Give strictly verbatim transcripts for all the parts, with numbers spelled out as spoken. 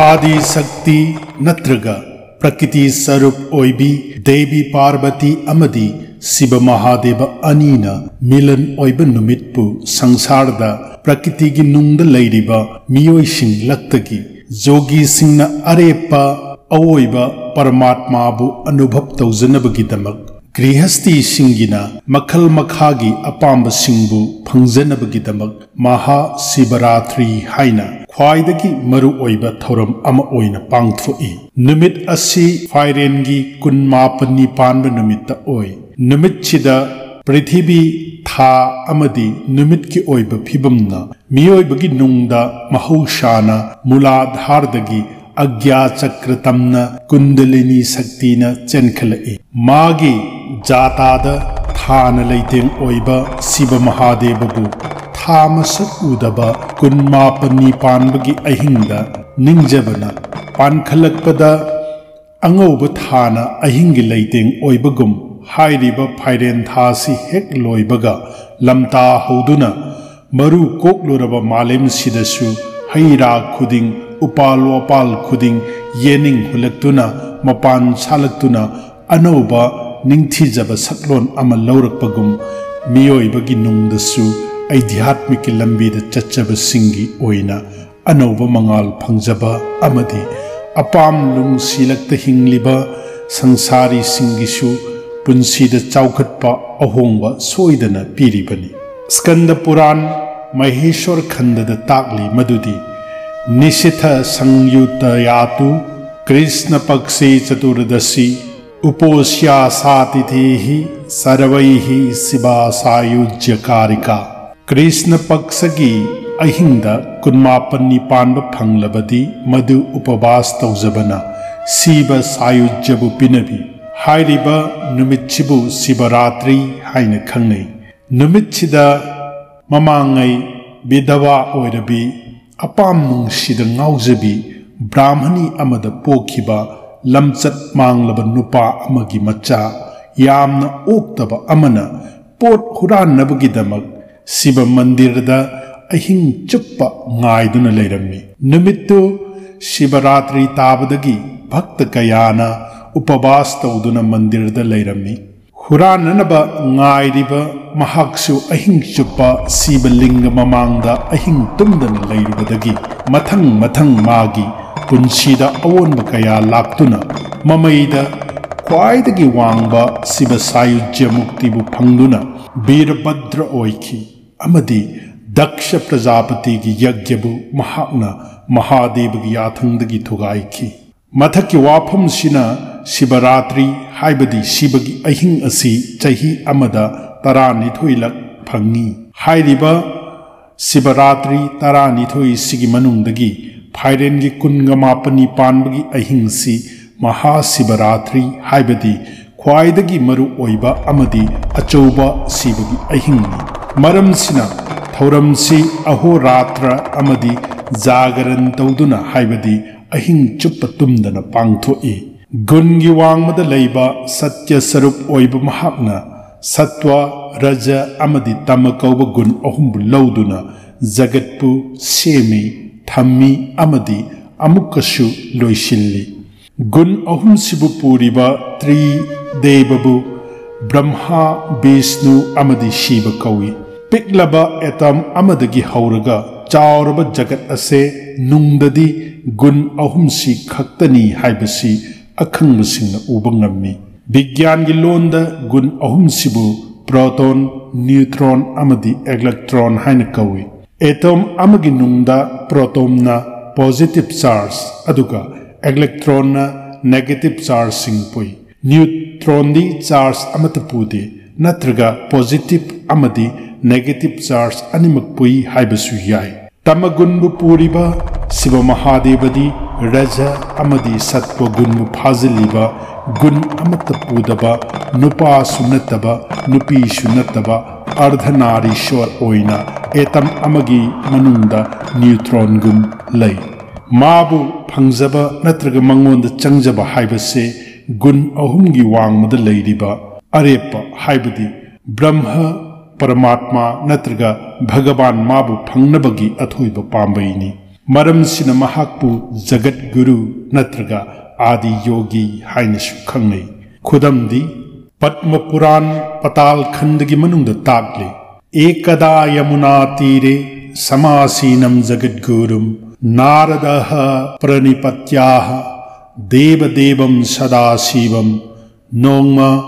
ꯑꯥꯗꯤ ꯁꯛꯇꯤ ꯅꯠꯇ꯭ꯔꯒ ꯄ꯭ꯔꯀꯤꯇꯤ ꯁꯔꯨꯞ ꯑꯣꯏꯕꯤ ꯗꯦꯕꯤ ꯄꯥꯔꯕꯇꯤ ꯑꯃꯗꯤ ꯁꯤꯕ ꯃꯍꯥꯗꯦꯕ ꯑꯅꯤꯅ ꯃꯤꯂꯟ ꯑꯣꯏꯕ ꯅꯨꯃꯤꯠꯄꯨ ꯁꯪꯁꯥꯔꯗ ꯄ꯭ꯔꯀꯤꯇꯤꯒꯤ ꯅꯨꯡꯗ ꯂꯩꯔꯤꯕ ꯃꯤꯑꯣꯏꯁꯤꯡ ꯂꯛꯇꯒꯤ ꯖꯣꯒꯤꯁꯤꯡꯅ ꯑꯔꯦꯞꯄ ꯑꯑꯣꯏꯕ ꯄꯔꯃꯥꯠꯃꯥꯕꯨ ꯑꯅꯨꯚꯕ ꯇꯧꯖꯅꯕꯒꯤꯗꯃꯛ ꯒ꯭ꯔꯤꯍꯁꯇꯤꯁꯤꯡꯒꯤꯅ ꯃꯈꯜ ꯃꯈꯥꯒꯤ ꯑꯄꯥꯝꯕꯁꯤꯡꯕꯨ ꯐꯪꯖꯅꯕꯒꯤꯗꯃꯛ ꯃꯍꯥ ꯁꯤꯕꯔꯥꯇ꯭ꯔꯤ ꯍꯥꯏꯅ ꯈ꯭ꯋꯥꯏꯗꯒꯤ ꯃꯔꯨ ꯑꯣꯏꯕ ꯊꯧꯔꯝ ꯑꯃ ꯑꯣꯏꯅ ꯄꯥꯡꯊꯣꯛꯏ꯫ ꯅꯨꯃꯤꯠ ꯑꯁꯤ ꯐꯥꯏꯔꯦꯟꯒꯤ ꯀꯨꯟꯃꯥꯄꯟꯅꯤ ꯄꯥꯟꯕ ꯅꯨꯃꯤꯠꯇ ꯑꯣꯏ꯫ ꯅꯨꯃꯤꯠꯁꯤꯗ ꯄ꯭ꯔꯤꯊꯤꯕꯤ, ꯊꯥ ꯑꯃꯗꯤ ꯅꯨꯃꯤꯠꯀꯤ ꯑꯣꯏꯕ ꯐꯤꯕꯝꯅ ꯃꯤꯑꯣꯏꯕꯒꯤ ꯅꯨꯡꯗ ꯃꯍꯧꯁꯥꯅ ꯃꯨꯂꯥꯙꯥꯔꯗꯒꯤ ꯑꯒ꯭ꯌꯥ ꯆꯀ꯭ꯔ ꯇꯝꯅ ꯀꯨꯟꯗꯂꯤꯅꯤ ꯁꯛꯇꯤꯅ ꯆꯦꯟꯈꯠꯂꯛꯏ꯫ ꯃꯥꯒꯤ ꯖꯥꯇꯥꯗ ꯊꯥꯅ ꯂꯩꯇꯦꯡ ꯑꯣꯏꯕ ꯁꯤꯕ ꯃꯍꯥꯗꯦꯕꯕꯨ ꯊꯥ ꯃꯁꯛ ꯎꯗꯕ ꯀꯨꯟꯃꯥꯄꯟꯅꯤ ꯄꯥꯟꯕꯒꯤ ꯑꯍꯤꯡꯗ ꯅꯤꯡꯖꯕꯅ ꯄꯥꯟꯈꯠꯂꯛꯄꯗ ꯑꯉꯧꯕ ꯊꯥꯅ ꯑꯍꯤꯡꯒꯤ ꯂꯩꯇꯦꯡ ꯑꯣꯏꯕꯒꯨꯝ ꯍꯥꯏꯔꯤꯕ ꯐꯥꯏꯔꯦꯟ ꯊꯥꯁꯤ ꯍꯦꯛ ꯂꯣꯏꯕꯒ ꯂꯝꯇꯥ ꯍꯧꯗꯨꯅ ꯃꯔꯨ ꯀꯣꯛꯂꯨꯔꯕ ꯃꯥꯂꯦꯝꯁꯤꯗꯁꯨ ꯍꯩ ꯔꯥ ꯈꯨꯗꯤꯡ, ꯎꯄꯥꯜ ꯋꯥꯄꯥꯜ ꯈꯨꯗꯤꯡ ꯌꯦꯅꯤꯡ ꯍꯨꯜꯂꯛꯇꯨꯅ, ꯃꯄꯥꯟ ꯁꯥꯠꯂꯛꯇꯨꯅ ꯑꯅꯧꯕ ꯅꯤꯡꯊꯤꯖꯕ ꯁꯛꯂꯣꯟ ꯑꯃ ꯂꯧꯔꯛꯄꯒꯨꯝ, ꯃꯤꯑꯣꯏꯕꯒꯤ ꯅꯨꯡꯗꯁꯨ ꯑꯩꯙ꯭ꯌꯥꯠꯃꯤꯛꯀꯤ ꯂꯝꯕꯤꯗ ꯆꯠꯆꯕꯁꯤꯡꯒꯤ ꯑꯣꯏꯅ ꯑꯅꯧꯕ ꯃꯉꯥꯜ ꯐꯪꯖꯕ ꯑꯃꯗꯤ ꯑꯄꯥꯝ ꯅꯨꯡꯁꯤꯂꯛꯇ ꯍꯤꯡꯂꯤꯕ ꯁꯪꯁꯥꯔꯤꯁꯤꯡꯒꯤꯁꯨ ꯄꯨꯟꯁꯤꯗ ꯆꯥꯎꯈꯠꯄ ꯑꯍꯣꯡꯕ ꯁꯣꯏꯗꯅ ꯄꯤꯔꯤꯕꯅꯤ꯫ ꯁ꯭ꯀꯟꯗ ꯄꯨꯔꯥꯟ ꯃꯍꯦꯁ꯭ꯋꯔ ꯈꯟꯗꯗ ꯇꯥꯛꯂꯤ ꯃꯗꯨꯗꯤ, ꯅꯤꯁꯤꯊ ꯁꯪꯌꯨꯇ ꯌꯥꯇꯨ ꯀ꯭ꯔꯤꯁꯅ ꯄꯛꯁꯤ ꯆꯇꯨꯔꯗꯁꯤ ꯎꯄꯣꯁ꯭ꯌꯥꯁꯥ ꯇꯤꯊꯤꯍꯤ ꯁꯔꯕꯩꯍꯤ ꯁꯤꯕꯥ ꯁꯥꯌꯨꯖ꯭ꯌ ꯀꯥꯔꯤꯀꯥ꯫ ꯀ꯭ꯔꯤꯁꯅ ꯄꯛꯁꯒꯤ ꯑꯍꯤꯡꯗ ꯀꯨꯟꯃꯥꯄꯟꯅꯤ ꯄꯥꯟꯕ ꯐꯪꯂꯕꯗꯤ ꯃꯗꯨ ꯎꯄꯕꯥꯁ ꯇꯧꯖꯕꯅ ꯁꯤꯕ ꯁꯥꯌꯨꯖ꯭ꯌꯕꯨ ꯄꯤꯅꯕꯤ꯫ ꯍꯥꯏꯔꯤꯕ ꯅꯨꯃꯤꯠꯁꯤꯕꯨ ꯁꯤꯕꯔꯥꯇ꯭ꯔꯤ ꯍꯥꯏꯅ ꯈꯪꯅꯩ꯫ ꯅꯨꯃꯤꯠꯁꯤꯗ ꯃꯃꯥꯡꯉꯩ ꯕꯤꯙꯋꯥ ꯑꯣꯏꯔꯕꯤ, ꯑꯄꯥꯝ ꯅꯨꯡꯁꯤꯗ ꯉꯥꯎꯖꯕꯤ ꯕ꯭ꯔꯥꯍꯃꯅꯤ ꯑꯃꯗ ꯄꯣꯛꯈꯤꯕ ꯂꯝꯆꯠ ꯃꯥꯡꯂꯕ ꯅꯨꯄꯥ ꯑꯃꯒꯤ ꯃꯆꯥ ꯌꯥꯝꯅ ꯑꯣꯛꯇꯕ ꯑꯃꯅ ꯄꯣꯠ ꯍꯨꯔꯥꯟꯅꯕꯒꯤꯗꯃꯛ ꯁꯤꯕ ꯃꯟꯗꯤꯔꯗ ꯑꯍꯤꯡ ꯆꯨꯞꯄ ꯉꯥꯏꯗꯨꯅ ꯂꯩꯔꯝꯃꯤ꯫ ꯅꯨꯃꯤꯠꯇꯨ ꯁꯤꯕꯔꯥꯇ꯭ꯔꯤ ꯇꯥꯕꯗꯒꯤ ꯚꯛꯇ ꯀꯌꯥꯅ ꯎꯄꯕꯥꯁ ꯇꯧꯗꯨꯅ ꯃꯟꯗꯤꯔꯗ ꯂꯩꯔꯝꯃꯤ꯫ ꯍꯨꯔꯥꯟꯅꯅꯕ ꯉꯥꯏꯔꯤꯕ ꯃꯍꯥꯛꯁꯨ ꯑꯍꯤꯡ ꯆꯨꯞꯄ ꯁꯤꯕ ꯂꯤꯡꯒ ꯃꯃꯥꯡꯗ ꯑꯍꯤꯡ ꯇꯨꯝꯗꯅ ꯂꯩꯔꯨꯕꯗꯒꯤ ꯃꯊꯪ ꯃꯊꯪ ꯃꯥꯒꯤ ꯄꯨꯟꯁꯤꯗ ꯑꯑꯣꯟꯕ ꯀꯌꯥ ꯂꯥꯛꯇꯨꯅ ꯃꯃꯩꯗ ꯈ꯭ꯋꯥꯏꯗꯒꯤ ꯋꯥꯡꯕ ꯁꯤꯕ ꯁꯥꯌꯨꯖ꯭ꯌ ꯃꯨꯛꯇꯤꯕꯨ ꯐꯪꯗꯨꯅ ꯕꯤꯔꯕꯗ꯭ꯔ ꯑꯣꯏꯈꯤ꯫ ꯑꯃꯗꯤ ꯗꯛꯁ ꯄ꯭ꯔꯖꯥꯄꯇꯤꯒꯤ ꯌꯖ꯭ꯌꯕꯨ ꯃꯍꯥꯛꯅ ꯃꯍꯥꯗꯦꯕꯒꯤ ꯌꯥꯊꯪꯗꯒꯤ ꯊꯨꯒꯥꯏꯈꯤ꯫ ꯃꯊꯛꯀꯤ ꯋꯥꯐꯝꯁꯤꯅ ꯁꯤꯕꯔꯥꯇ꯭ꯔꯤ ꯍꯥꯏꯕꯗꯤ ꯁꯤꯕꯒꯤ ꯑꯍꯤꯡ ꯑꯁꯤ ꯆꯍꯤ ꯑꯃꯗ ꯇꯔꯥꯅꯤꯊꯣꯏꯂꯛ ꯐꯪꯏ꯫ ꯍꯥꯏꯔꯤꯕ ꯁꯤꯕꯔꯥꯇ꯭ꯔꯤ ꯇꯔꯥꯅꯤꯊꯣꯏꯁꯤꯒꯤ ꯃꯅꯨꯡꯗꯒꯤ ꯐꯥꯏꯔꯦꯟꯒꯤ ꯀꯨꯟꯒ ꯃꯥꯄꯟꯅꯤ ꯄꯥꯟꯕꯒꯤ ꯑꯍꯤꯡꯁꯤ ꯃꯍꯥꯁꯤꯕꯔꯥꯇ꯭ꯔꯤ ꯍꯥꯏꯕꯗꯤ ꯈ꯭ꯋꯥꯏꯗꯒꯤ ꯃꯔꯨ ꯑꯣꯏꯕ ꯑꯃꯗꯤ ꯑꯆꯧꯕ ꯁꯤꯕꯒꯤ ꯑꯍꯤꯡꯅꯤ꯫ ꯃꯔꯝꯁꯤꯅ ꯊꯧꯔꯝꯁꯤ ꯑꯍꯣꯔꯥꯇ꯭ꯔ ꯑꯃꯗꯤ ꯖꯥꯒꯔꯟ ꯇꯧꯗꯨꯅ ꯍꯥꯏꯕꯗꯤ ꯑꯍꯤꯡ ꯆꯨꯞꯄ ꯇꯨꯝꯗꯅ ꯄꯥꯡꯊꯣꯛꯏ꯫ ꯒꯨꯟꯒꯤ ꯋꯥꯡꯃꯗ ꯂꯩꯕ ꯁꯠꯌ ꯁꯔꯨꯞ ꯑꯣꯏꯕ ꯃꯍꯥꯛꯅ ꯁꯠꯋ, ꯔꯖ ꯑꯃꯗꯤ ꯇꯃ ꯀꯧꯕ ꯒꯨꯟ ꯑꯍꯨꯝꯕꯨ ꯂꯧꯗꯨꯅ ꯖꯒꯠꯄꯨ ꯁꯦꯝꯃꯤ, ꯊꯝꯃꯤ ꯑꯃꯗꯤ ꯑꯃꯨꯛꯀꯁꯨ ꯂꯣꯏꯁꯤꯜꯂꯤ꯫ ꯒꯨꯟ ꯑꯍꯨꯝꯁꯤꯕꯨ ꯄꯨꯔꯤꯕ ꯇ꯭ꯔꯤꯗꯦꯕꯕꯨ ꯕ꯭ꯔꯍ꯭ꯃꯥ, ꯕꯤꯁꯅꯨ ꯑꯃꯗꯤ ꯁꯤꯕ ꯀꯧꯏ꯫ ꯄꯤꯛꯂꯕ ꯑꯦꯇꯝ ꯑꯃꯗꯒꯤ ꯍꯧꯔꯒ ꯆꯥꯎꯔꯕ ꯖꯒꯠ ꯑꯁꯦ ꯅꯨꯡꯗꯗꯤ ꯒꯨꯟ ꯑꯍꯨꯝꯁꯤ ꯈꯛꯇꯅꯤ ꯍꯥꯏꯕꯁꯤ ꯑꯈꯪꯕꯁꯤꯡꯅ ꯎꯕ ꯉꯝꯃꯤ꯫ ꯕꯤꯒ꯭ꯌꯥꯟꯒꯤ ꯂꯣꯟꯗ ꯒꯨꯟ ꯑꯍꯨꯝꯁꯤꯕꯨ ꯄ꯭ꯔꯣꯇꯣꯟ, ꯅ꯭ꯌꯨꯇ꯭ꯔꯣꯟ ꯑꯃꯗꯤ ꯏꯂꯦꯛꯇ꯭ꯔꯣꯟ ꯍꯥꯏꯅ ꯀꯧꯏ꯫ ꯑꯦꯇꯣꯝ ꯑꯃꯒꯤ ꯅꯨꯡꯗ ꯄ꯭ꯔꯣꯇꯣꯟꯅ ꯄꯣꯖꯤꯇꯤꯚ ꯆꯥꯔꯖ ꯑꯗꯨꯒ ꯏꯂꯦꯛꯇ꯭ꯔꯣꯟꯅ ꯅꯦꯒꯦꯇꯤꯚ ꯆꯥꯔꯖꯁꯤꯡ ꯄꯨꯏ꯫ ꯅ꯭ꯌꯨꯇ꯭ꯔꯣꯟꯗꯤ ꯆꯥꯔꯖ ꯑꯃꯠꯇ ꯄꯨꯗꯦ, ꯅꯠꯇ꯭ꯔꯒ ꯄꯣꯖꯤꯇꯤꯚ ꯑꯃꯗꯤ ꯅꯦꯒꯦꯇꯤꯚ ꯆꯥꯔꯖ ꯑꯅꯤꯃꯛ ꯄꯨꯏ ꯍꯥꯏꯕꯁꯨ ꯌꯥꯏ꯫ ꯇꯃꯒꯨꯟꯕꯨ ꯄꯨꯔꯤꯕ ꯁꯤꯕ ꯃꯍꯥꯗꯦꯕꯗꯤ ꯔꯖ ꯑꯃꯗꯤ ꯁꯠꯋ ꯒꯨꯟꯕꯨ ꯐꯥꯖꯤꯜꯂꯤꯕ, ꯒꯨꯟ ꯑꯃꯠꯇ ꯄꯨꯗꯕ, ꯅꯨꯄꯥꯁꯨ ꯅꯠꯇꯕ, ꯅꯨꯄꯤꯁꯨ ꯅꯠꯇꯕ, ꯑꯔꯙꯅꯥꯔꯤꯁꯣꯔ ꯑꯣꯏꯅ ꯑꯦꯇꯝ ꯑꯃꯒꯤ ꯃꯅꯨꯡꯗ ꯅ꯭ꯌꯨꯇ꯭ꯔꯣꯟꯒꯨꯝ ꯂꯩ꯫ ꯃꯥꯕꯨ ꯐꯪꯖꯕ ꯅꯠꯇ꯭ꯔꯒ ꯃꯉꯣꯟꯗ ꯆꯪꯖꯕ ꯍꯥꯏꯕꯁꯦ ꯒꯨꯟ ꯑꯍꯨꯝꯒꯤ ꯋꯥꯡꯃꯗ ꯂꯩꯔꯤꯕ ꯑꯔꯦꯞꯄ, ꯍꯥꯏꯕꯗꯤ ꯕ꯭ꯔꯍ꯭ꯃ, ꯄꯔꯃꯥꯠꯃꯥ ꯅꯠꯇ꯭ꯔꯒ ꯚꯒꯕꯥꯟ ꯃꯥꯕꯨ ꯐꯪꯅꯕꯒꯤ ꯑꯊꯣꯏꯕ ꯄꯥꯝꯕꯩꯅꯤ꯫ ꯃꯔꯝꯁꯤꯅ ꯃꯍꯥꯛꯄꯨ ꯖꯒꯠ ꯒꯨꯔꯨ ꯅꯠꯇ꯭ꯔꯒ ꯑꯥꯗꯤ ꯌꯣꯒꯤ ꯍꯥꯏꯅꯁꯨ ꯈꯪꯅꯩ꯫ ꯈꯨꯗꯝꯗꯤ, ꯄꯗꯃ ꯄꯨꯔꯥꯟ ꯄꯇꯥꯜ ꯈꯟꯗꯒꯤ ꯃꯅꯨꯡꯗ ꯇꯥꯛꯂꯤ, "एकदा यमुनातीरे समासीनं जगद्गुरुं नारदः प्रणिपत्याह देवदेवं सदाशिवम्"꯫ ꯅꯣꯡꯃ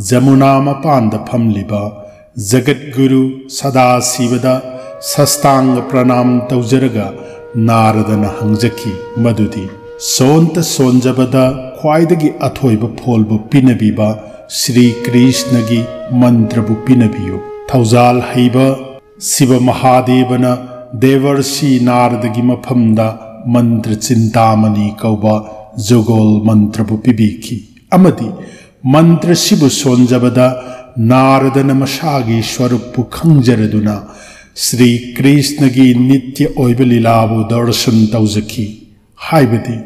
ꯖꯃꯨꯅꯥ ꯃꯄꯥꯟꯗ ꯐꯝꯂꯤꯕ ꯖꯒꯠꯒꯨꯔꯨ ꯁꯗꯥꯁꯤꯕꯗ ꯁꯁꯇꯥꯡꯒ ꯄ꯭ꯔꯅꯥꯝ ꯇꯧꯖꯔꯒ ꯅꯥꯔꯗꯅ ꯍꯪꯖꯈꯤ ꯃꯗꯨꯗꯤ, "ꯁꯣꯟꯇ ꯁꯣꯟꯖꯕꯗ ꯈ꯭ꯋꯥꯏꯗꯒꯤ ꯑꯊꯣꯏꯕ ꯐꯣꯜꯕꯨ ꯄꯤꯅꯕꯤꯕ ꯁ꯭ꯔꯤ ꯀ꯭ꯔꯤꯁꯅꯒꯤ ꯃꯟꯇ꯭ꯔꯕꯨ ꯄꯤꯅꯕꯤꯌꯨ"꯫ ꯊꯧꯖꯥꯜ ꯍꯩꯕ ꯁꯤꯕ ꯃꯍꯥꯗꯦꯕꯅ ꯗꯦꯕꯔꯁꯤ ꯅꯥꯔꯗꯒꯤ ꯃꯐꯝꯗ ꯃꯟꯇ꯭ꯔ ꯆꯤꯟꯇꯥꯃꯅꯤ ꯀꯧꯕ ꯖꯨꯒꯣꯜ ꯃꯟꯇ꯭ꯔꯕꯨ ꯄꯤꯕꯤꯈꯤ꯫ ꯑꯃꯗꯤ ꯃꯟꯇ꯭ꯔꯁꯤꯕꯨ ꯁꯣꯟꯖꯕꯗ ꯅꯥꯔꯗꯅ ꯃꯁꯥꯒꯤ ꯁ꯭ꯋꯔꯨꯞꯄꯨ ꯈꯪꯖꯔꯗꯨꯅ ꯁ꯭ꯔꯤ ꯀ꯭ꯔꯤꯁꯅꯒꯤ ꯅꯤꯇ꯭ꯌ ꯑꯣꯏꯕ ꯂꯤꯂꯥꯕꯨ ꯗꯔꯁꯟ ꯇꯧꯖꯈꯤ꯫ ꯍꯥꯏꯕꯗꯤ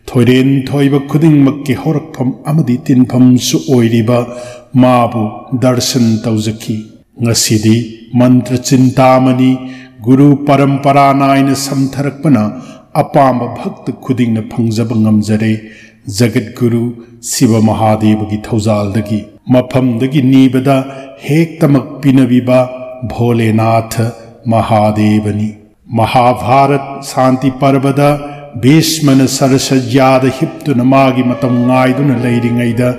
ꯊꯣꯏꯔꯦꯟ ꯊꯣꯏꯕ ꯈꯨꯗꯤꯡꯃꯛꯀꯤ ꯍꯧꯔꯛꯐꯝ ꯑꯃꯗꯤ ꯇꯤꯟꯐꯝꯁꯨ ꯑꯣꯏꯔꯤꯕ ꯃꯥꯕꯨ ꯗꯔꯁꯟ ꯇꯧꯖꯈꯤ꯫ ꯉꯁꯤꯗꯤ ꯃꯟꯇ꯭ꯔ ꯆꯤꯟꯇꯥꯃꯅꯤ ꯒꯨꯔꯨ ꯄꯔꯝꯄꯔꯥ ꯅꯥꯏꯅ ꯁꯝꯊꯔꯛꯄꯅ ꯑꯄꯥꯝꯕ ꯚꯛꯇ ꯈꯨꯗꯤꯡꯅ ꯐꯪꯖꯕ ꯉꯝꯖꯔꯦ꯫ ꯖꯒꯠꯒꯨꯔꯨ ꯁꯤꯕ ꯃꯍꯥꯗꯦꯕꯒꯤ ꯊꯧꯖꯥꯜꯗꯒꯤ ꯃꯐꯝꯗꯒꯤ ꯅꯤꯕꯗ ꯍꯦꯛꯇꯃꯛ ꯄꯤꯅꯕꯤꯕ ꯚꯣꯂꯦꯅꯥꯊ ꯃꯍꯥꯗꯦꯕꯅꯤ꯫ ꯃꯍꯥꯚꯥꯔꯠ ꯁꯥꯟꯇꯤ ꯄꯔꯕꯗ ꯚꯤꯁꯃꯅ ꯁꯔꯁꯖ꯭ꯌꯥꯗ ꯍꯤꯞꯇꯨꯅ ꯃꯥꯒꯤ ꯃꯇꯝ ꯉꯥꯏꯗꯨꯅ ꯂꯩꯔꯤꯉꯩꯗ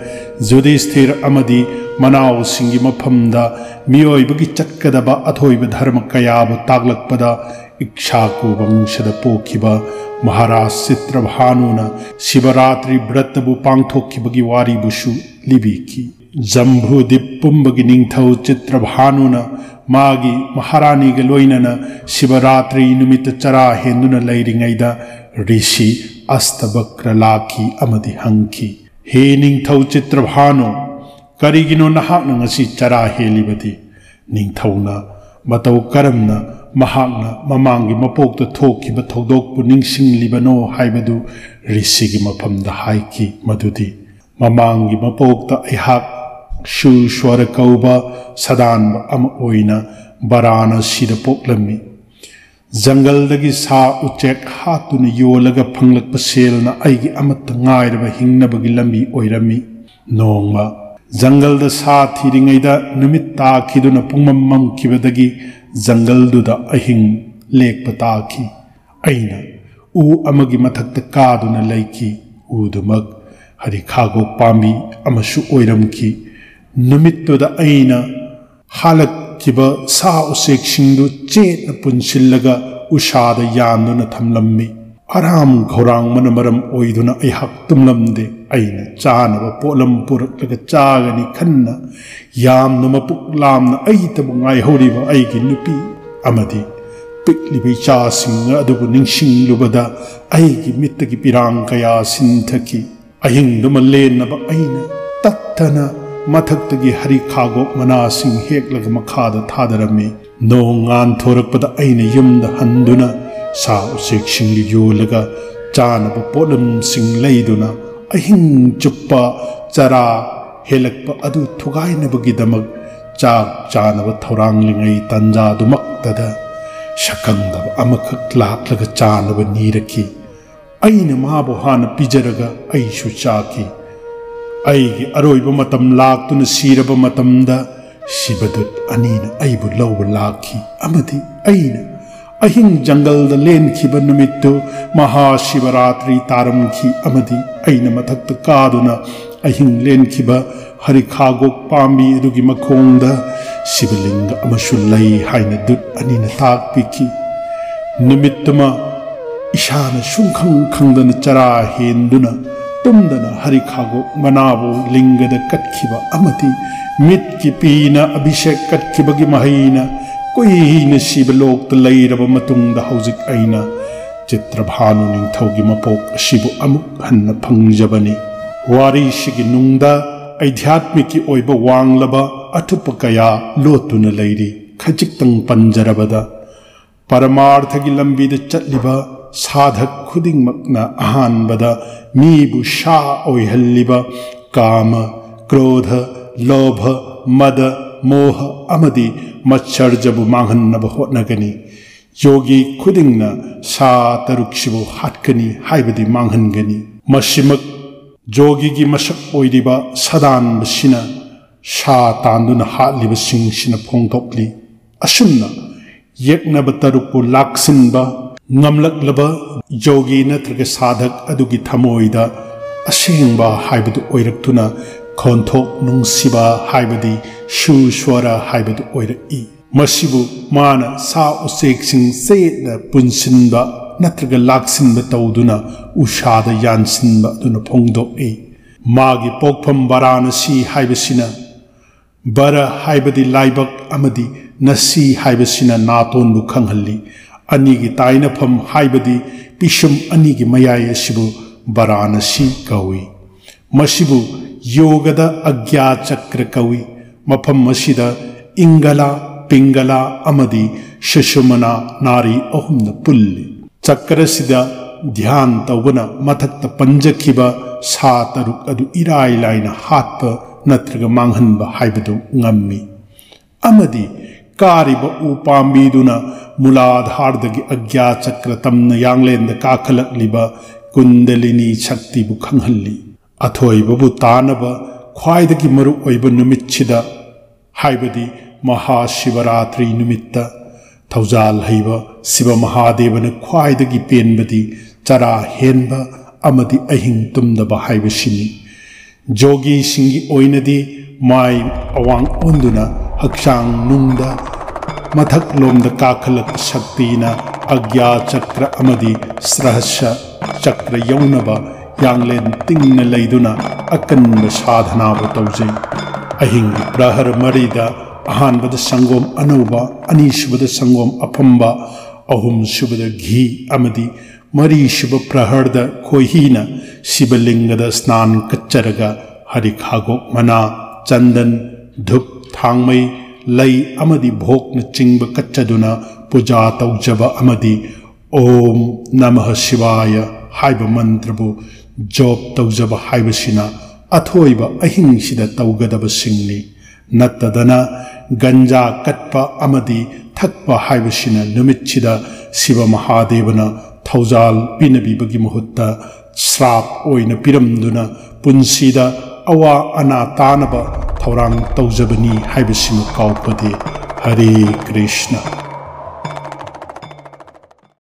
ꯌꯨꯙꯤꯁꯊꯤꯔ ꯑꯃꯗꯤ ꯃꯅꯥꯎꯁꯤꯡꯒꯤ ꯃꯐꯝꯗ ꯃꯤꯑꯣꯏꯕꯒꯤ ꯆꯠꯀꯗꯕ ꯑꯊꯣꯏꯕ ꯙꯔꯃ ꯀꯌꯥꯕꯨ ꯇꯥꯛꯂꯛꯄꯗ ꯏꯛꯁꯥꯀꯨ ꯋꯪꯁꯗ ꯄꯣꯛꯈꯤꯕ ꯃꯍꯥꯔꯥꯖ ꯆꯤꯇ꯭ꯔꯚꯥꯅꯨꯅ ꯁꯤꯕꯔꯥꯇ꯭ꯔꯤ ꯕ꯭ꯔꯇꯕꯨ ꯄꯥꯡꯊꯣꯛꯈꯤꯕꯒꯤ ꯋꯥꯔꯤꯕꯨꯁꯨ ꯂꯤꯕꯤꯈꯤ꯫ ꯖꯝꯕꯨꯗꯤꯞ ꯄꯨꯝꯕꯒꯤ ꯅꯤꯡꯊꯧ ꯆꯤꯇ꯭ꯔꯚꯥꯅꯨꯅ ꯃꯥꯒꯤ ꯃꯍꯥꯔꯥꯅꯤꯒ ꯂꯣꯏꯅꯅ ꯁꯤꯕꯔꯥꯇ꯭ꯔꯤ ꯅꯨꯃꯤꯠꯇ ꯆꯔꯥ ꯍꯦꯟꯗꯨꯅ ꯂꯩꯔꯤꯉꯩꯗ ꯔꯤꯁꯤ ꯑꯁꯇꯕꯀ꯭ꯔ ꯂꯥꯛꯈꯤ ꯑꯃꯗꯤ ꯍꯪꯈꯤ, "ꯍꯦ ꯅꯤꯡꯊꯧ ꯆꯤꯇ꯭ꯔꯚꯥꯅꯨ, ꯀꯔꯤꯒꯤꯅꯣ ꯅꯍꯥꯛꯅ ꯉꯁꯤ ꯆꯔꯥ ꯍꯦꯜꯂꯤꯕꯗꯤ?" ꯅꯤꯡꯊꯧꯅ ꯃꯇꯧ ꯀꯔꯝꯅ ꯃꯍꯥꯛꯅ ꯃꯃꯥꯡꯒꯤ ꯃꯄꯣꯛꯇ ꯊꯣꯛꯈꯤꯕ ꯊꯧꯗꯣꯛꯄꯨ ꯅꯤꯡꯁꯤꯡꯂꯤꯕꯅꯣ ꯍꯥꯏꯕꯗꯨ ꯔꯤꯁꯤꯒꯤ ꯃꯐꯝꯗ ꯍꯥꯏꯈꯤ꯫ ꯃꯗꯨꯗꯤ ꯃꯃꯥꯡꯒꯤ ꯃꯄꯣꯛꯇ ꯑꯩꯍꯥꯛ ꯁꯨꯁ꯭ꯋꯔ ꯀꯧꯕ ꯁꯗꯥꯟꯕ ꯑꯃ ꯑꯣꯏꯅ ꯕꯔꯥꯅꯁꯤꯗ ꯄꯣꯛꯂꯝꯃꯤ꯫ ꯖꯪꯒꯜꯗꯒꯤ ꯁꯥ ꯎꯆꯦꯛ ꯍꯥꯠꯇꯨꯅ ꯌꯣꯜꯂꯒ ꯐꯪꯂꯛꯄ ꯁꯦꯜꯅ ꯑꯩꯒꯤ ꯑꯃꯠꯇ ꯉꯥꯏꯔꯕ ꯍꯤꯡꯅꯕꯒꯤ ꯂꯝꯕꯤ ꯑꯣꯏꯔꯝꯃꯤ꯫ ꯅꯣꯡꯃ ꯖꯪꯒꯜꯗ ꯁꯥ ꯊꯤꯔꯤꯉꯩꯗ ꯅꯨꯃꯤꯠ ꯇꯥꯈꯤꯗꯨꯅ ꯄꯨꯡꯃꯝ ꯃꯝꯈꯤꯕꯗꯒꯤ ꯖꯪꯒꯜꯗꯨꯗ ꯑꯍꯤꯡ ꯂꯦꯛꯄ ꯇꯥꯈꯤ꯫ ꯑꯩꯅ ꯎ ꯑꯃꯒꯤ ꯃꯊꯛꯇ ꯀꯥꯗꯨꯅ ꯂꯩꯈꯤ꯫ ꯎꯗꯨꯃꯛ ꯍꯔꯤꯈꯥꯒꯣꯛ ꯄꯥꯝꯕꯤ ꯑꯃꯁꯨ ꯑꯣꯏꯔꯝꯈꯤ꯫ ꯅꯨꯃꯤꯠꯇꯨꯗ ꯑꯩꯅ ꯍꯥꯠꯂꯛꯈꯤꯕ ꯁꯥ ꯎꯆꯦꯛꯁꯤꯡꯗꯨ ꯆꯦꯠꯅ ꯄꯨꯟꯁꯤꯜꯂꯒ ꯎꯁꯥꯗ ꯌꯥꯟꯗꯨꯅ ꯊꯝꯂꯝꯃꯤ꯫ ꯑꯔꯥꯝ ꯈꯧꯔꯥꯡꯕꯅ ꯃꯔꯝ ꯑꯣꯏꯗꯨꯅ ꯑꯩꯍꯥꯛ ꯇꯨꯝꯂꯝꯗꯦ꯫ ꯑꯩꯅ ꯆꯥꯅꯕ ꯄꯣꯠꯂꯝ ꯄꯨꯔꯛꯂꯒ ꯆꯥꯒꯅꯤ ꯈꯟꯅ ꯌꯥꯝꯅ ꯃꯄꯨꯛ ꯂꯥꯝꯅ ꯑꯩꯇꯕꯨ ꯉꯥꯏꯍꯧꯔꯤꯕ ꯑꯩꯒꯤ ꯅꯨꯄꯤ ꯑꯃꯗꯤ ꯄꯤꯛꯂꯤꯕ ꯏꯆꯥꯁꯤꯡ ꯑꯗꯨꯕꯨ ꯅꯤꯡꯁꯤꯡꯂꯨꯕꯗ ꯑꯩꯒꯤ ꯃꯤꯠꯇꯒꯤ ꯄꯤꯔꯥꯡ ꯀꯌꯥ ꯁꯤꯟꯊꯈꯤ꯫ ꯑꯍꯤꯡꯗꯨꯃ ꯂꯦꯟꯅꯕ ꯑꯩꯅ ꯇꯠꯇꯅ ꯃꯊꯛꯇꯒꯤ ꯍꯔꯤꯈꯥꯒꯣꯛ ꯃꯅꯥꯁꯤꯡ ꯍꯦꯛꯂꯒ ꯃꯈꯥꯗ ꯊꯥꯗꯔꯝꯃꯤ꯫ ꯅꯣꯡ ꯉꯥꯟꯊꯣꯔꯛꯄꯗ ꯑꯩꯅ ꯌꯨꯝꯗ ꯍꯟꯗꯨꯅ ꯁꯥ ꯎꯆꯦꯛꯁꯤꯡꯗꯨ ꯌꯣꯜꯂꯒ ꯆꯥꯅꯕ ꯄꯣꯠꯂꯝꯁꯤꯡ ꯂꯩꯗꯨꯅ ꯑꯍꯤꯡ ꯆꯨꯞꯄ ꯆꯔꯥ ꯍꯦꯜꯂꯛꯄ ꯑꯗꯨ ꯊꯨꯒꯥꯏꯅꯕꯒꯤꯗꯃꯛ ꯆꯥꯛ ꯆꯥꯅꯕ ꯊꯧꯔꯥꯡꯂꯤꯉꯩ ꯇꯥꯟꯖꯥꯗꯨꯃꯛꯇꯗ ꯁꯛꯈꯪꯗꯕ ꯑꯃꯈꯛ ꯂꯥꯛꯂꯒ ꯆꯥꯅꯕ ꯅꯤꯔꯛꯈꯤ꯫ ꯑꯩꯅ ꯃꯥꯕꯨ ꯍꯥꯟꯅ ꯄꯤꯖꯔꯒ ꯑꯩꯁꯨ ꯆꯥꯈꯤ꯫ ꯑꯩꯒꯤ ꯑꯔꯣꯏꯕ ꯃꯇꯝ ꯂꯥꯛꯇꯨꯅ ꯁꯤꯔꯕ ꯃꯇꯝꯗ ꯁꯤꯕꯗꯨꯠ ꯑꯅꯤꯅ ꯑꯩꯕꯨ ꯂꯧꯕ ꯂꯥꯛꯈꯤ ꯑꯃꯗꯤ ꯑꯩꯅ ꯑꯍꯤꯡ ꯖꯪꯒꯜꯗ ꯂꯦꯟꯈꯤꯕ ꯅꯨꯃꯤꯠꯇꯨ ꯃꯍꯥ ꯁꯤꯕꯔꯥꯇ꯭ꯔꯤ ꯇꯥꯔꯝꯈꯤ ꯑꯃꯗꯤ ꯑꯩꯅ ꯃꯊꯛꯇ ꯀꯥꯗꯨꯅ ꯑꯍꯤꯡ ꯂꯦꯟꯈꯤꯕ ꯍꯔꯤꯈꯥꯒꯣꯛ ꯄꯥꯝꯕꯤ ꯑꯗꯨꯒꯤ ꯃꯈꯣꯡꯗ ꯁꯤꯕꯂꯤꯡꯒ ꯑꯃꯁꯨ ꯂꯩ ꯍꯥꯏꯅ ꯗꯨꯠ ꯑꯅꯤꯅ ꯇꯥꯛꯄꯤꯈꯤ꯫ ꯅꯨꯃꯤꯠꯇꯨꯃ ꯏꯁꯥꯅ ꯁꯨꯡꯈꯪ ꯈꯪꯗꯅ ꯆꯔꯥ ꯍꯦꯟꯗꯨꯅ ꯇꯨꯝꯗꯅ ꯍꯔꯤꯈꯥꯒꯣꯛ ꯃꯅꯥꯕꯨ ꯂꯤꯡꯒꯗ ꯀꯠꯈꯤꯕ ꯑꯃꯗꯤ ꯃꯤꯠꯀꯤ ꯄꯤꯅ ꯑꯚꯤꯁꯦꯛ ꯀꯠꯈꯤꯕꯒꯤ ꯃꯍꯩꯅ ꯀꯨꯏꯅ ꯁꯤꯕ ꯂꯣꯛꯇ ꯂꯩꯔꯕ ꯃꯇꯨꯡꯗ ꯍꯧꯖꯤꯛ ꯑꯩꯅ ꯆꯤꯇ꯭ꯔꯚꯥꯅꯨ ꯅꯤꯡꯊꯧꯒꯤ ꯃꯄꯣꯛ ꯑꯁꯤꯕꯨ ꯑꯃꯨꯛ ꯍꯟꯅ ꯐꯪꯖꯕꯅꯤ꯫ ꯋꯥꯔꯤꯁꯤꯒꯤ ꯅꯨꯡꯗ ꯑꯩꯙ꯭ꯌꯥꯠꯃꯤꯛꯀꯤ ꯑꯣꯏꯕ ꯋꯥꯡꯂꯕ ꯑꯊꯨꯞꯄ ꯀꯌꯥ ꯂꯣꯠꯇꯨꯅ ꯂꯩꯔꯤ꯫ ꯈꯖꯤꯛꯇꯪ ꯄꯟꯖꯔꯕꯗ, ꯄꯔꯃꯥꯔꯊꯒꯤ ꯂꯝꯕꯤꯗ ꯆꯠꯂꯤꯕ ꯁꯥꯙꯛ ꯈꯨꯗꯤꯡꯃꯛꯅ ꯑꯍꯥꯟꯕꯗ ꯃꯤꯕꯨ ꯁꯥ ꯑꯣꯏꯍꯜꯂꯤꯕ ꯀꯥꯃ, ꯀ꯭ꯔꯣꯙ, ꯂꯣꯚ, ꯃꯗ, ꯃꯣꯍ ꯑꯃꯗꯤ ꯃꯠꯁꯔꯖꯕꯨ ꯃꯥꯡꯍꯟꯅꯕ ꯍꯣꯠꯅꯒꯅꯤ꯫ ꯌꯣꯒꯤ ꯈꯨꯗꯤꯡꯅ ꯁꯥ ꯇꯔꯨꯛꯁꯤꯕꯨ ꯍꯥꯠꯀꯅꯤ ꯍꯥꯏꯕꯗꯤ ꯃꯥꯡꯍꯟꯒꯅꯤ꯫ ꯃꯁꯤꯃꯛ ꯌꯣꯒꯤꯒꯤ ꯃꯁꯛ ꯑꯣꯏꯔꯤꯕ ꯁꯥꯗꯥꯟꯕꯁꯤꯅ ꯁꯥ ꯇꯥꯟꯗꯨꯅ ꯍꯥꯠꯂꯤꯕꯁꯤꯡꯁꯤꯅ ꯐꯣꯡꯗꯣꯛꯂꯤ꯫ ꯑꯁꯨꯝꯅ ꯌꯦꯛꯅꯕ ꯇꯔꯨꯛꯄꯨ ꯂꯥꯛꯁꯤꯟꯕ ꯉꯝꯂꯛꯂꯕ ꯌꯣꯒꯤ ꯅꯠꯇ꯭ꯔꯒ ꯁꯥꯙꯛ ꯑꯗꯨꯒꯤ ꯊꯃꯣꯏꯗ ꯑꯁꯦꯡꯕ ꯍꯥꯏꯕꯗꯨ ꯑꯣꯏꯔꯛꯇꯨꯅ ꯈꯣꯟꯊꯣꯛ ꯅꯨꯡꯁꯤꯕ ꯍꯥꯏꯕꯗꯤ ꯁꯨ ꯁ꯭ꯋꯔ ꯍꯥꯏꯕꯗꯨ ꯑꯣꯏꯔꯛꯏ꯫ ꯃꯁꯤꯕꯨ ꯃꯥꯅ ꯁꯥ ꯎꯆꯦꯛꯁꯤꯡ ꯆꯌꯦꯠꯅ ꯄꯨꯟꯁꯤꯟꯕ ꯅꯠꯇ꯭ꯔꯒ ꯂꯥꯛꯁꯤꯟꯕ ꯇꯧꯗꯨꯅ ꯎꯁꯥꯗ ꯌꯥꯟꯁꯤꯟꯕ ꯑꯗꯨꯅ ꯐꯣꯡꯗꯣꯛꯏ꯫ ꯃꯥꯒꯤ ꯄꯣꯛꯐꯝ ꯕꯥꯔꯥꯅꯁꯤ ꯍꯥꯏꯕꯁꯤꯅ ꯕꯔ ꯍꯥꯏꯕꯗꯤ ꯂꯥꯏꯕꯛ ꯑꯃꯗꯤ ꯅꯁꯤ ꯍꯥꯏꯕꯁꯤꯅ ꯅꯥꯇꯣꯟꯕꯨ ꯈꯪꯍꯜꯂꯤ꯫ ꯑꯅꯤꯒꯤ ꯇꯥꯏꯅꯐꯝ ꯍꯥꯏꯕꯗꯤ ꯄꯤꯁꯨꯝ ꯑꯅꯤꯒꯤ ꯃꯌꯥꯏ ꯑꯁꯤꯕꯨ ꯕꯥꯔꯥꯅꯁꯤ ꯀꯧꯏ꯫ ꯃꯁꯤꯕꯨ ꯌꯣꯒꯗ ꯑꯒ꯭ꯌꯥ ꯆꯀ꯭ꯔ ꯀꯧꯏ꯫ ꯃꯐꯝ ꯑꯁꯤꯗ ꯏꯪꯒꯂꯥ, ꯄꯤꯡꯒꯂꯥ ꯑꯃꯗꯤ ꯁꯨꯁꯨꯃꯅꯥ ꯅꯥꯔꯤ ꯑꯍꯨꯝꯅ ꯄꯨꯜꯂꯤ꯫ ꯆꯀ꯭ꯔꯁꯤꯗ ꯙ꯭ꯌꯥꯟ ꯇꯧꯕꯅ ꯃꯊꯛꯇ ꯄꯟꯖꯈꯤꯕ ꯁꯥ ꯇꯔꯨꯛ ꯑꯗꯨ ꯏꯔꯥꯏ ꯂꯥꯏꯅ ꯍꯥꯠꯄ ꯅꯠꯇ꯭ꯔꯒ ꯃꯥꯡꯍꯟꯕ ꯍꯥꯏꯕꯗꯨ ꯉꯝꯃꯤ꯫ ꯑꯃꯗꯤ ꯀꯥꯔꯤꯕ ꯎ ꯄꯥꯝꯕꯤꯗꯨꯅ ꯃꯨꯂꯥꯙꯥꯔꯗꯒꯤ ꯑꯒ꯭ꯌꯥ ꯆꯀ꯭ꯔ ꯇꯝꯅ ꯌꯥꯡꯂꯦꯟꯗ ꯀꯥꯈꯠꯂꯛꯂꯤꯕ ꯀꯨꯟꯗꯂꯤꯅꯤ ꯁꯛꯇꯤꯕꯨ ꯈꯪꯍꯜꯂꯤ꯫ ꯑꯊꯣꯏꯕꯕꯨ ꯇꯥꯅꯕ ꯈ꯭ꯋꯥꯏꯗꯒꯤ ꯃꯔꯨ ꯑꯣꯏꯕ ꯅꯨꯃꯤꯠꯁꯤꯗ, ꯍꯥꯏꯕꯗꯤ ꯃꯍꯥ ꯁꯤꯕꯔꯥꯇ꯭ꯔꯤ ꯅꯨꯃꯤꯠꯇ, ꯊꯧꯖꯥꯜ ꯍꯩꯕ ꯁꯤꯕ ꯃꯍꯥꯗꯦꯕꯅ ꯈ꯭ꯋꯥꯏꯗꯒꯤ ꯄꯦꯟꯕꯗꯤ ꯆꯔꯥ ꯍꯦꯟꯕ ꯑꯃꯗꯤ ꯑꯍꯤꯡ ꯇꯨꯝꯗꯕ ꯍꯥꯏꯕꯁꯤꯅꯤ꯫ ꯖꯣꯒꯤꯁꯤꯡꯒꯤ ꯑꯣꯏꯅꯗꯤ ꯃꯥꯏ ꯑꯋꯥꯡ ꯑꯣꯟꯗꯨꯅ ꯍꯛꯆꯥꯡ ꯅꯨꯡꯗ ꯃꯊꯛꯂꯣꯝꯗ ꯀꯥꯈꯠꯂꯛꯄ ꯁꯛꯇꯤꯅ ꯑꯒ꯭ꯌꯥ ꯆꯀ꯭ꯔ ꯑꯃꯗꯤ ꯁ꯭ꯔꯍꯁ ꯆꯀ꯭ꯔ ꯌꯧꯅꯕ ꯌꯥꯡꯂꯦꯟ ꯇꯤꯡꯅ ꯂꯩꯗꯨꯅ ꯑꯀꯟꯕ ꯁꯥꯙꯅꯥꯕꯨ ꯇꯧꯖꯩ꯫ ꯑꯍꯤꯡꯒꯤ ꯄ꯭ꯔꯍꯔ ꯃꯔꯤꯗ ꯑꯍꯥꯟꯕꯗ ꯁꯪꯒꯣꯝ ꯑꯅꯧꯕ, ꯑꯅꯤꯁꯨꯕꯗ ꯁꯪꯒꯣꯝ ꯑꯐꯝꯕ, ꯑꯍꯨꯝꯁꯨꯕꯗ ꯘꯤ ꯑꯃꯗꯤ ꯃꯔꯤꯁꯨꯕ ꯄ꯭ꯔꯍꯔꯗ ꯈꯣꯏꯍꯤꯅ ꯁꯤꯕꯂꯤꯡꯒꯗ ꯁ꯭ꯅꯥꯟ ꯀꯠꯆꯔꯒ ꯍꯔꯤꯈꯥꯒꯣꯛ ꯃꯅꯥ, ꯆꯟꯗꯟ, ꯙꯨꯞ, ꯊꯥꯡꯃꯩ, ꯂꯩ ꯑꯃꯗꯤ ꯚꯣꯛꯅꯆꯤꯡꯕ ꯀꯠꯆꯗꯨꯅ ꯄꯨꯖꯥ ꯇꯧꯖꯕ ꯑꯃꯗꯤ "ꯑꯣꯝ ꯅꯃꯍ ꯁꯤꯋꯥꯌ" ꯍꯥꯏꯕ ꯃꯟꯇ꯭ꯔꯕꯨ ꯖꯣꯞ ꯇꯧꯖꯕ ꯍꯥꯏꯕꯁꯤꯅ ꯑꯊꯣꯏꯕ ꯑꯍꯤꯡꯁꯤꯗ ꯇꯧꯒꯗꯕꯁꯤꯡꯅꯤ꯫ ꯅꯠꯇꯗꯅ ꯒꯟꯖꯥ ꯀꯠꯄ ꯑꯃꯗꯤ ꯊꯛꯄ ꯍꯥꯏꯕꯁꯤꯅ ꯅꯨꯃꯤꯠꯁꯤꯗ ꯁꯤꯕ ꯃꯍꯥꯗꯦꯕꯅ ꯊꯧꯖꯥꯜ ꯄꯤꯅꯕꯤꯕꯒꯤ ꯃꯍꯨꯠꯇ ꯁ꯭ꯔꯥꯞ ꯑꯣꯏꯅ ꯄꯤꯔꯝꯗꯨꯅ ꯄꯨꯟꯁꯤꯗ ꯑꯋꯥ ꯑꯅꯥ ꯇꯥꯅꯕ ꯊꯧꯔꯥꯡ ꯇꯧꯖꯕꯅꯤ ꯍꯥꯏꯕꯁꯤꯃ ꯀꯥꯎꯄꯗꯦ꯫ ꯍꯔꯦ ꯀ꯭ꯔꯤꯁꯅ꯫